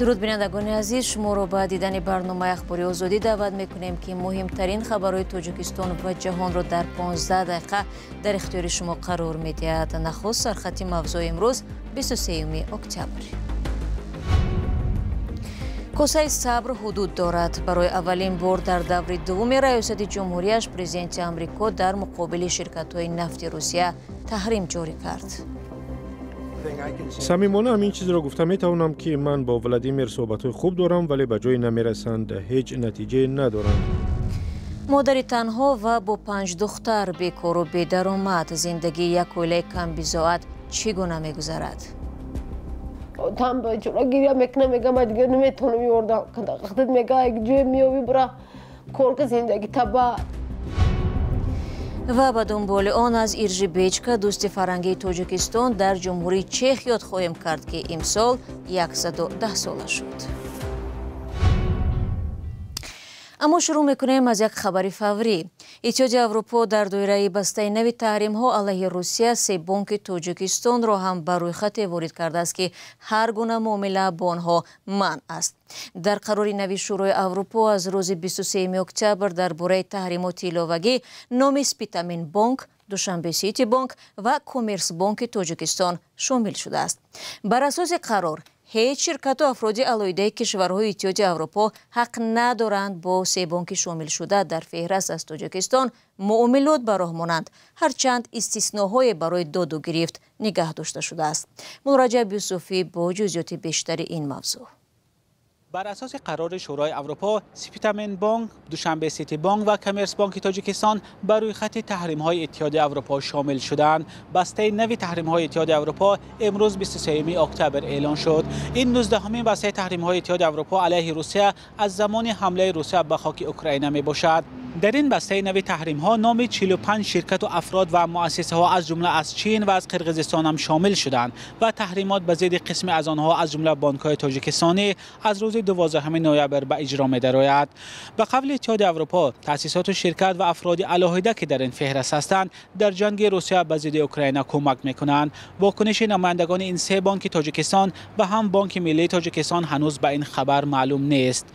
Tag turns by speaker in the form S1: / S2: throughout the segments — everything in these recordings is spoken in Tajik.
S1: Дуруд, бинандагони азиз, шуморо ба дидани барномаи Ахбори Озодӣ даъват мекунем, ки муҳимтарин хабарҳои Тоҷикистон ва ҷаҳонро дар 15 дақиқа дар ихтиёри шумо қарор медиҳад. Нахуст сархати мавзӯи имрӯз, 23 октябр. Косаи сабр ҳудуд дорад. Барои аввалин бор дар даври дуввуми раёсати ҷумҳурияш президенти Амрико дар муқобили ширкатҳои нафти Русия таҳрим ҷорӣ кард.
S2: Самимона ҳамин чизро гуфта метавонам, ки ман бо Владимир суҳбатҳои хуб дорам, вале ба ҷое намерасанд, ҳеҷ натиҷае надоранд.
S1: Модари танҳо ва бо панҷ духтар, бекору бедаромад, зиндагии як оилаи камбизоат чӣ гуна мегузарад?
S3: Там бечора гиря мекунам, мегам, ман дигар наметавонам ёрдам. Худат мега, як ҷое меёбӣ, бура кор ка, зиндагӣ таба.
S1: Ва ба дунболи он аз Иржи Бечка, дӯсти фарҳангии Тоҷикистон дар Ҷумҳурии Чех, ёд хоҳем кард, ки имсол 110 сола шуд. Аммо шурӯъ мекунем аз як хабари фаврӣ. Иттиҳоди Аврупо дар доираи бастаи нави таҳримҳо алайҳи Русия се бонки Тоҷикистонро ҳам ба рӯйхате ворид кардааст, ки ҳар гуна муомила бо онҳо манъ аст. Дар қарори нави Шӯрои Аврупо аз рӯзи 23 октябр дар бораи таҳримоти иловагӣ номи Спитамен бонк, Душанбе Сити бонк ва Коммерс бонки Тоҷикистон шомил шудааст. Бар асоси қарор, ҳеҷ ширкату афроди алоҳидаи кишварҳои Иттиҳоди Аврупо ҳақ надоранд бо се бонки шомилшуда дар феҳраст аз Тоҷикистон муомилот ба роҳ монанд, ҳарчанд истисноҳое барои доду гирифт нигаҳ дошта шудааст. Муллораҷаб Юсуфӣ бо ҷузъиёти бештари ин мавзӯъ.
S4: Бар асоси қарори Шӯрои Аврупо, Спитамен бонк, Душанбе Сити бонк ва Коммерс бонки Тоҷикистон ба рӯйхати таҳримҳои Иттиҳоди Аврупо шомил шуданд. Бастаи нави таҳримҳои Иттиҳоди Аврупо имрӯз, 23 октябр, эълон шуд. Ин 19-умин бастаи таҳримҳои Иттиҳоди Аврупо алайҳи Русия аз замони ҳамлаи Русия ба хоки Украина мебошад. Дар ин бастаи нави таҳримҳо номи 45 ширкату афрод ва муассисаҳо, аз ҷумла аз Чин ва аз Қирғизистон ҳам шомил шуданд ва таҳримот ба зидди қисме аз онҳо, аз ҷумла бонкҳои тоҷикистонӣ, аз рӯзи 12 ноябр ба иҷро медарояд. Ба қавли Иттиҳоди Аврупо, таъсисоту ширкат ва афроди алоҳида, ки дар ин феҳраст ҳастанд, дар ҷанги Русия ба зидди Украина кӯмак мекунанд. Вокуниши намояндагони ин се бонки Тоҷикистон ва ҳам Бонки Миллии Тоҷикистон ҳанӯз ба ин хабар маълум нест.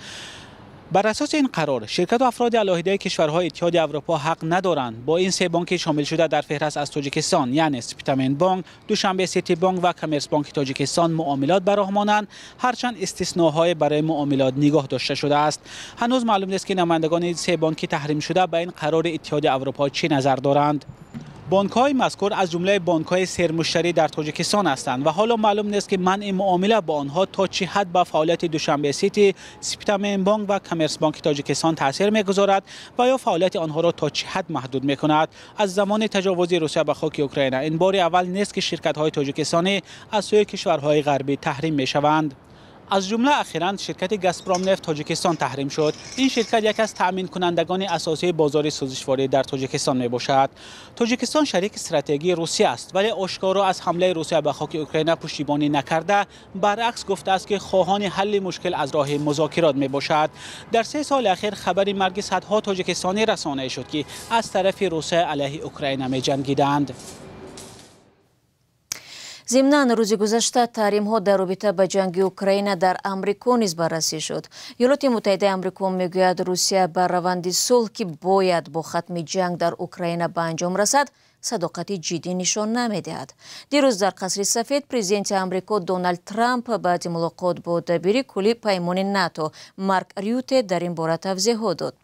S4: Бар асоси ин қарор, ширкату афроди алоҳидаи кишварҳои Иттиҳоди Аврупо ҳақ надоранд бо ин се бонки шомилшуда дар феҳраст аз Тоҷикистон, яъне Спитамен бонк, Душанбе Сити бонк ва Коммерс бонки Тоҷикистон, муомилот ба роҳ монанд, ҳарчанд истисноҳое барои муомилот нигоҳ дошта шудааст. Ҳанӯз маълум нест, ки намояндагони се бонки таҳримшуда ба ин қарори Иттиҳоди Аврупо чӣ назар доранд. Бонкҳои мазкур аз ҷумлаи бонкҳои сермуштарӣ дар Тоҷикистон ҳастанд ва ҳоло маълум нест, ки манъи муомила бо онҳо то чӣ ҳад ба фаъолияти Душанбе Сити, Спитамен бонк ва Коммерс бонки Тоҷикистон таъсир мегузорад ва ё фаъолияти онҳоро то чӣ ҳад маҳдуд мекунад. Аз замони таҷовузи Русия ба хоки Украина ин бори аввал нест, ки ширкатҳои тоҷикистонӣ аз сӯи кишварҳои ғарбӣ таҳрим мешаванд. Аз ҷумла ахиран ширкати Газпромнефт Тоҷикистон таҳрим шуд. Ин ширкат яке аз таъминкунандагони асосии бозори сӯзишворӣ дар Тоҷикистон мебошад. Тоҷикистон шарики стратегии Русия аст, вале ошкоро аз ҳамлаи Русия ба хоки Украина пуштибонӣ накарда, баръакс гуфтааст, ки хоҳони ҳалли мушкил аз роҳи музокирот мебошад. Дар 3 соли ахир хабари марги садҳо тоҷикистонӣ расонаӣ шуд, ки аз тарафи Русия алайҳи Украина меҷангиданд.
S1: Зимнан, рӯзи гузашта таҳримҳо дар робита ба ҷанги Украина дар Амрико низ баррасӣ шуд. Иёлоти Муттаҳидаи Амрико мегӯяд, Русия ба раванди сулҳ, ки бояд бо хатми ҷанг дар Украина ба анҷом расад, садоқати ҷиддӣ нишон намедиҳад. Дирӯз дар Қасри Сафед президенти Амрико Доналд Трамп баъди мулоқот бо дабири кулли паймони НАТО Марк Рюте дар ин бора тавзеҳот дод.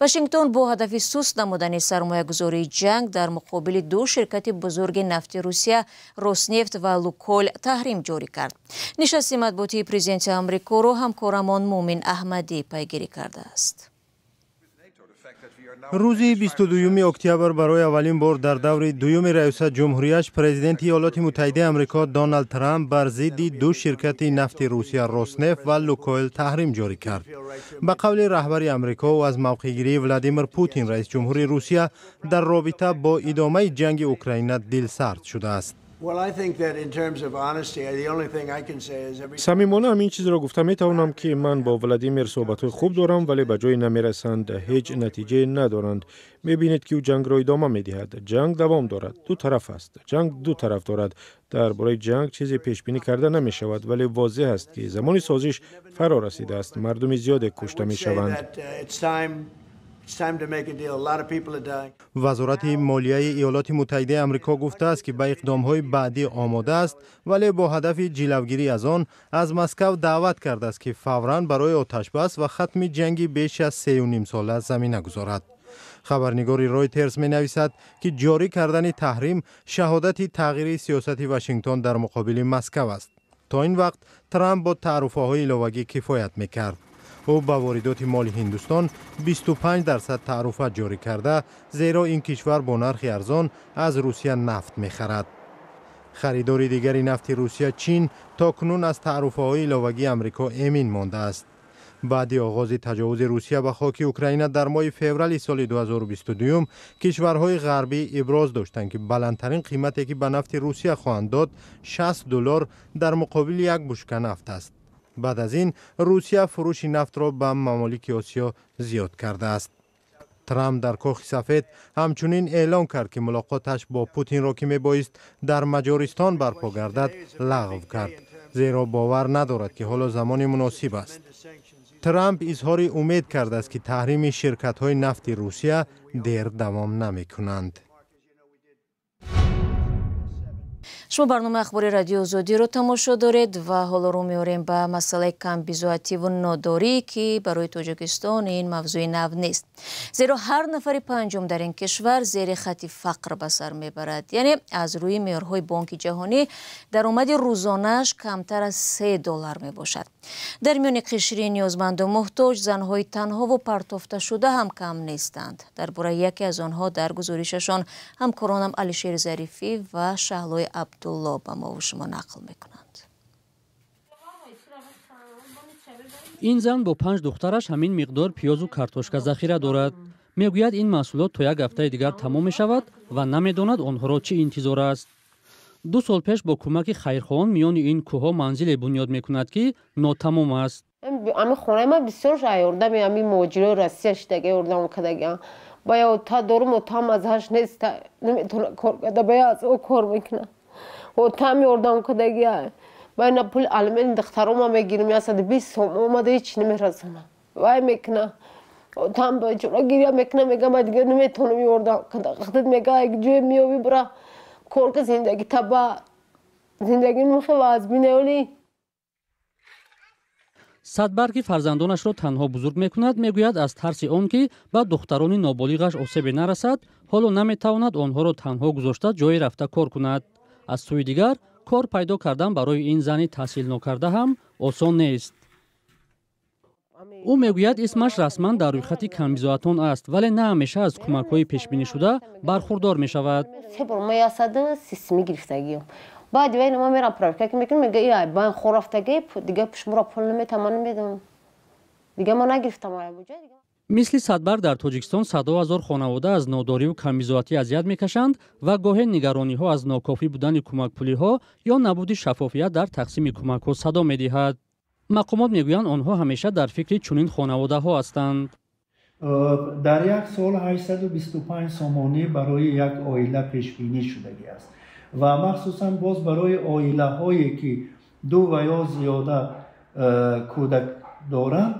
S1: Вашингтон бо ҳадафи суст намудани сармоягузории ҷанг дар муқобили ду ширкати бузурги нафти Русия, Роснефт ва Лукойл, таҳрим ҷорӣ кард. Нишасти матбуотии президенти Амрикоро ҳамкорамон Муъмин Аҳмадӣ пайгирӣ кардааст.
S5: Рӯзи 22 октябр барои аввалин бор дар даври дуюми раёсат ҷумҳурияш президенти Иёлоти Муттаҳидаи Амрико Доналд Трамп бар зидди ду ширкати нафти Русия, Роснефт ва Лукойл, таҳрим ҷорӣ кард. Ба қавли раҳбари Амрико, ӯ аз мавқеъгирии Владимир Путин, раис ҷумҳури Русия, дар робита бо идомаи ҷанги Украина дилсард шудааст.
S2: Самимона ҳамин чизро гуфта метавонам, ки ман бо Владимир суҳбатҳои хуб дорам, вале ба ҷое намерасанд, ҳеҷ натиҷае надоранд. Мебинед, ки ӯ ҷангро идома медиҳад. Ҷанг давом дорад, ду тараф аст. Ҷанг ду тараф дорад. Дар бораи ҷанг чизе пешбинӣ карда намешавад, вале возеҳ аст, ки замони созиш фаро расидааст. Мардуми зиёде кушта мешаванд.
S5: Вазорати молияи Иёлоти Муттаҳидаи Амрико гуфтааст, ки ба иқдомҳои баъдӣ омода аст, вале бо ҳадафи ҷилавгирӣ аз он аз Москав даъват кардааст, ки фавран барои оташбас ва хатми ҷанги беш аз 3,5 сола замина гузорад. Хабарнигори Ройтерс менависад, ки ҷорӣ кардани таҳрим шаҳодати тағйири сиёсати Вашингтон дар муқобили Москав аст. То ин вақт Трамп бо таъруфаҳои иловагӣ кифоят мекард. Ӯ ба воридоти моли Ҳиндустон 25% таъруфа ҷорӣ карда, зеро ин кишвар бо нархи арзон аз Русия нафт мехарад. Харидори дигари нафти Русия, Чин, то кунун аз таъруфаҳои иловагии Амрико эмин мондааст. Баъди оғози таҷовузи Русия ба хоки Украина дар моҳи феврали соли 2022, кишварҳои ғарбӣ иброз доштанд, ки баландтарин қимате, ки ба нафти Русия хоҳанд дод, 60 доллар дар муқобили як бушка нафт аст. Баъд аз ин Русия фурӯши нафтро ба мамолики Осиё зиёд кардааст. Трамп дар Кохи Сафед ҳамчунин эълон кард, ки мулоқоташ бо Путинро, ки мебоист дар Маҷористон барпо гардад, лағв кард, зеро бовар надорад, ки ҳоло замони муносиб аст. Трамп изҳори умед кардааст, ки таҳрими ширкатҳои нафти Русия дер давом намекунанд.
S1: Шумо барномаи Ахбори Радиои Озодиро тамошо доред ва ҳоло рӯ меорем ба масъалаи камбизоативу нодорӣ, ки барои Тоҷикистон ин мавзӯи нав нест, зеро ҳар нафари панҷум дар ин кишвар зери хатти фақр ба сар мебарад. Яъне аз рӯи меъёрҳои Бонки Ҷаҳонӣ даромади рӯзонааш камтар аз 3 доллар мебошад. Дар миёни қишри ниёзманду муҳтоҷ занҳои танҳову партофташуда ҳам кам нестанд. Дар бораи яке аз онҳо дар гузоришашон ҳамкоронам Алишери Зарифӣ ва Шаҳлои Абдулло ба мову шумо нақл мекунанд.
S6: Ин зан бо панҷ духтараш ҳамин миқдор пиёзу картошка захира дорад. Мегӯяд, ин маҳсулот то як ҳафтаи дигар тамом мешавад ва намедонад, онҳоро чӣ интизор аст. 2 сол пеш бо кӯмаки хайрхоҳон миёни ин кӯҳҳо манзиле бунёд мекунад, ки нотамом аст.
S3: Ами хонаи ман бисёр ёрдами ами муҳоҷирои Россия шидаги ёрдам кардагиам. Бая ота дорум, отам аз ҳаш нест, наметавона кор карда, бая аз о кор мекунад. Отам ёрдам кардагия. Бая пули алимент духтарома мегирим, 120 сом омада, ҳеч намерасонам. Вай мекуна. Отам бечора гиря мекуна, мега, ман дигар наметавонам ёрдам карда. Худат, мега, як ҷое меёбӣ, бира кор ка, зиндагӣ таба зиндагӣ мехел аз бинеоли.
S6: Садбар, ки фарзандонашро танҳо бузург мекунад, мегӯяд, аз тарси он ки ба духтарони ноболиғаш осебе нарасад, ҳоло наметавонад онҳоро танҳо гузошта ҷое рафта кор кунад. Аз сӯи дигар, кор пайдо кардан барои ин зани таҳсилнокарда ҳам осон нест. Ӯ мегӯяд, исмаш расман дар рӯйхати камбизоатон аст, вале на ҳамеша аз кӯмакҳои пешбинишуда бархурдор мешавад.
S3: Се бор ма 130 сими гирифтагиам. Баъди вай ма мерам, проверка ки мекунам, мега, и бан хор рафтаги, дига шуморо пул наметам, ман намедонам, дига ма нагирифтам.
S6: Мисли Садбар дар Тоҷикистон садҳо ҳазор хонавода аз нодориву камбизоатӣ азият мекашанд ва гоҳе нигарониҳо аз нокофӣ будани кӯмакпулиҳо ё набуди шаффофият дар тақсими кӯмакҳо садо медиҳад. Мақомот мегӯянд, онҳо ҳамеша дар фикри чунин хонаводаҳо ҳастанд.
S7: Дар як сол 825 сомонӣ барои як оила пешбинӣ шудагӣ аст ва махсусан боз барои оилаҳое, ки ду ва ё зиёда кӯдак доранд,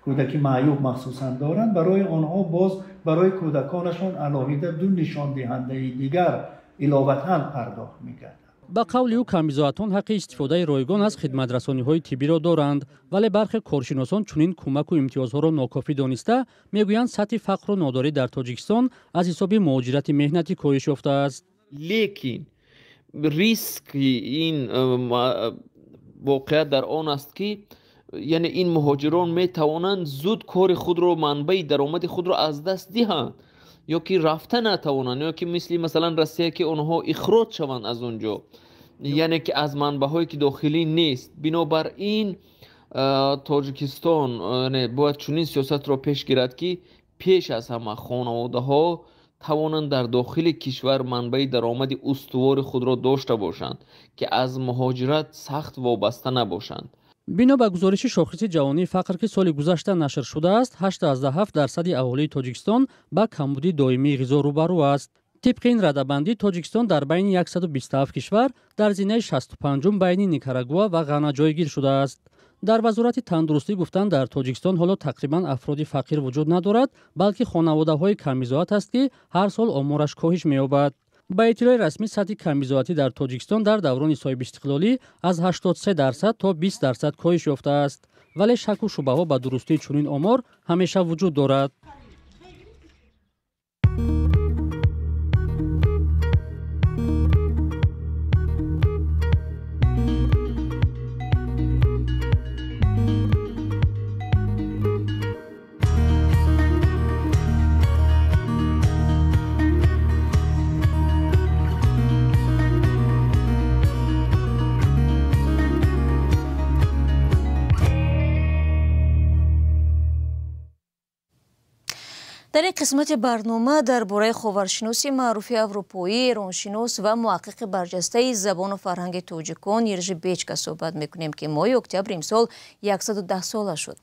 S7: кӯдаки маъюб махсусан доранд, барои онҳо боз барои кӯдаконашон алоҳида ду нишондиҳандаи дигар иловатан пардохт мегардад.
S6: Ба қавли ӯ, камбизоатон ҳаққи истифодаи ройгон аз хидматрасониҳои тиббиро доранд, вале бархе коршиносон чунин кӯмаку имтиёзҳоро нокофӣ дониста, мегӯянд, сатҳи фақру нодорӣ дар Тоҷикистон аз ҳисоби муҳоҷирати меҳнатӣ коҳиш ёфтааст.
S8: Лекин риски ин воқеат дар он аст, ки яъне ин муҳоҷирон метавонанд зуд кори худро, манбаи даромади худро аз даст диҳанд ё ки рафта натавонанд, ё ки мисли масалан Россия, ки онҳо ихроҷ шаванд аз он ҷо, яъне ки аз манбаъҳое ки дохилӣ нест. Бинобар ин Тоҷикистон бояд чунин сиёсатро пеш гирад, ки пеш аз ҳама хонаводаҳо тавонанд дар дохили кишвар манбаи даромади устувори худро дошта бошанд, ки аз муҳоҷират сахт вобаста набошанд.
S6: Бино ба гузориши шохиси ҷаҳонии фақр, ки соли гузашта нашр шудааст, 8,7% аҳолии Тоҷикистон ба камбудии доимии ғизо рӯбарӯ аст. Тибқи ин радабандӣ, Тоҷикистон дар байни 127 кишвар дар зинаи 65-ум байни Никарагуа ва Ғана ҷойгир шудааст. Дар Вазорати тандурустӣ гуфтанд, дар Тоҷикистон ҳоло тақрибан афроди фақир вуҷуд надорад, балки хонаводаҳои камбизоат аст, ки ҳар сол омораш коҳиш меёбад. Ба иттилои расмӣ, сатҳи камбизоатӣ дар Тоҷикистон дар даврони соҳибистиқлолӣ аз 83% то 20% коҳиш ёфтааст. Вале шаку шубҳаҳо ба дурустии чунин омор ҳамеша вуҷуд дорад.
S1: Дар ин қисмати барнома дар бораи ховаршиноси маъруфи аврупоӣ, эроншинос ва муҳаққиқи барҷастаи забону фарҳанги тоҷикон Иржи Бечка суҳбат мекунем, ки моҳи октябри имсол 110 сола шуд.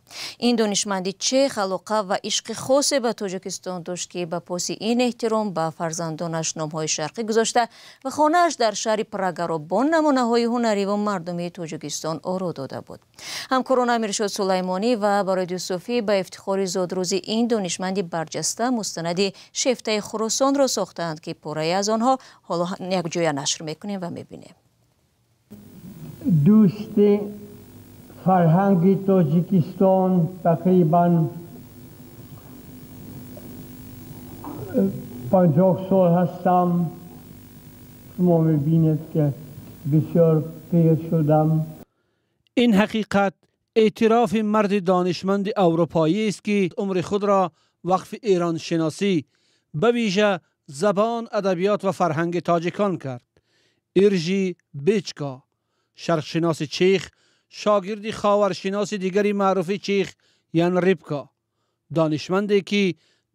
S1: Ин донишманди чех алоқа ва ишқи хосе ба Тоҷикистон дошт, ки ба поси ин эҳтиром ба фарзандонаш номҳои шарқӣ гузошта ва хонааш дар шаҳри Прагаро бо намунаҳои ҳунарӣ ва мардумии Тоҷикистон оро дода буд. Ҳамкорон Амиршод Сулаймонӣ ва Бароид Юсуфӣ ба ифтихори зодрӯзи ин донишманди барҷаста мустанади шефтаи Хуросонро сохтаанд, ки пораи аз онҳо ҳоло якҷоя нашр мекунем ва мебинем.
S9: Дӯсти фарҳанги Тоҷикистон тақрибан 50 сол ҳастам. Шумо мебинед, ки бисёр пир шудам.
S10: Ин ҳақиқат эътирофи марди донишманди аврупоӣ аст, ки умри худро вақфи эроншиносӣ, ба вижа забон, адабиёт ва фарҳанги тоҷикон кард. Иржи Бечка, шарқшиноси чех, шогирди ховаршиноси дигари маъруфи чех Ян Рипка, донишманде ки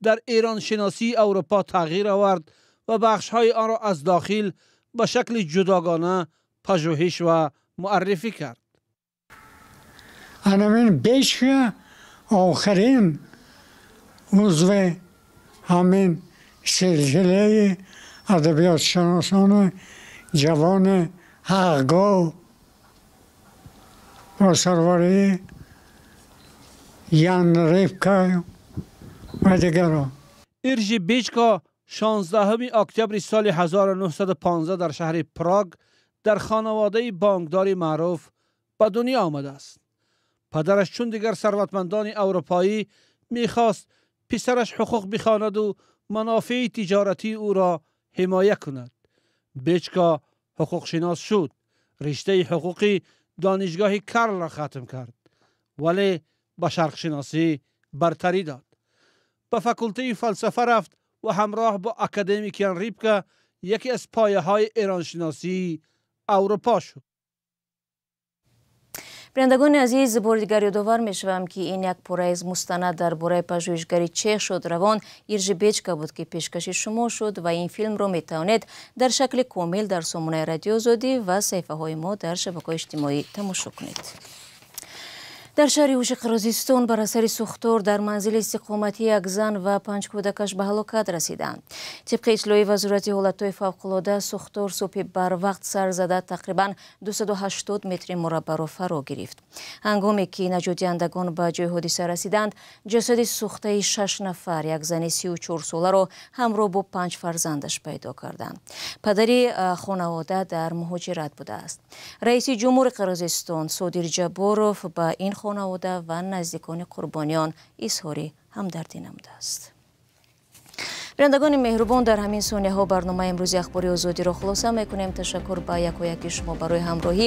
S10: дар эроншиносии Аврупо тағйир овард ва бахшҳои онро аз дохил ба шакли ҷудогона пажӯҳиш ва муаррифӣ кард.
S9: Анамин Бечка охирин узви ҳамин силсилаи адабиётшиносони ҷавони ҳақгӯ бо сарварии Ян Рипка ва дигарон.
S10: Иржи Бечка 16 октябри соли 1915 дар шаҳри Праг дар хонаводаи бонкдори маъруф ба дунё омадааст. Падараш чун дигар сарватмандони аврупоӣ мехост писараш ҳуқуқ бихонаду манофеи тиҷоратии ӯро ҳимоя кунад. Бечка ҳуқуқшинос шуд, риштаи ҳуқуқи донишгоҳи Карлро хатм кард, вале ба шарқшиносӣ бартарӣ дод. Ба факултаи фалсафа рафт ва ҳамроҳ бо академик Ян Рипка яке аз пояҳои эроншиносии Аврупо шуд.
S1: Бинандагони азиз, бори дигар ёдовар мешавам, ки ин як пораи аз мустанад дар бораи пажӯҳишгари чех шодравон Иржи Бечка буд, ки пешкаши шумо шуд ва ин филмро метавонед дар шакли комил дар сомонаи Радио Озодӣ ва саҳифаҳои мо дар шабакаҳои иҷтимоӣ тамошо кунед. Дар шаҳри Ӯши Қирғизистон бар асари сӯхтор дар манзили истиқоматӣ як зан ва 5 кӯдакаш ба ҳалокат расиданд. Тибқи иттилои Вазорати ҳолатҳои фавқулода, сӯхтор субҳи барвақт сар зада тақрибан 280 метри мураббаъро фаро гирифт. Ҳангоме ки наҷотдиҳандагон ба ҷои ҳодиса расиданд, ҷасади сӯхтаи 6 нафар, як зани 34 соларо ҳамроҳ бо 5 фарзандаш пайдо карданд. Падари хонавода дар муҳоҷират будааст. Раиси ҷумҳури Қирғизистон Содир Ҷабборов ба ин хонавода ва наздикони қурбониён изҳори ҳамдардӣ намудааст. Бинандагони меҳрубон, дар ҳамин сонияҳо барномаи имрӯзи Ахбори Озодиро хулоса мекунем. Ташаккур ба якояки шумо барои ҳамроҳӣ.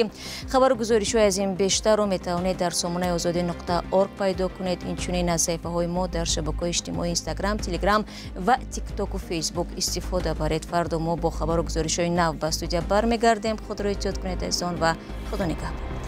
S1: Хабару гузоришҳои аз ин бештарро метавонед дар сомонаи озодӣ.org пайдо кунед. Инчунин аз саҳифаҳои мо дар шабакаҳои иҷтимоӣ Инстаграм, Телеграм ва Тиктоку Фейсбук истифода баред. Фардо мо бо хабару гузоришҳои нав ба студия бармегардем. Худро эҳтиёт кунед азизон ва Худо нигаҳбон.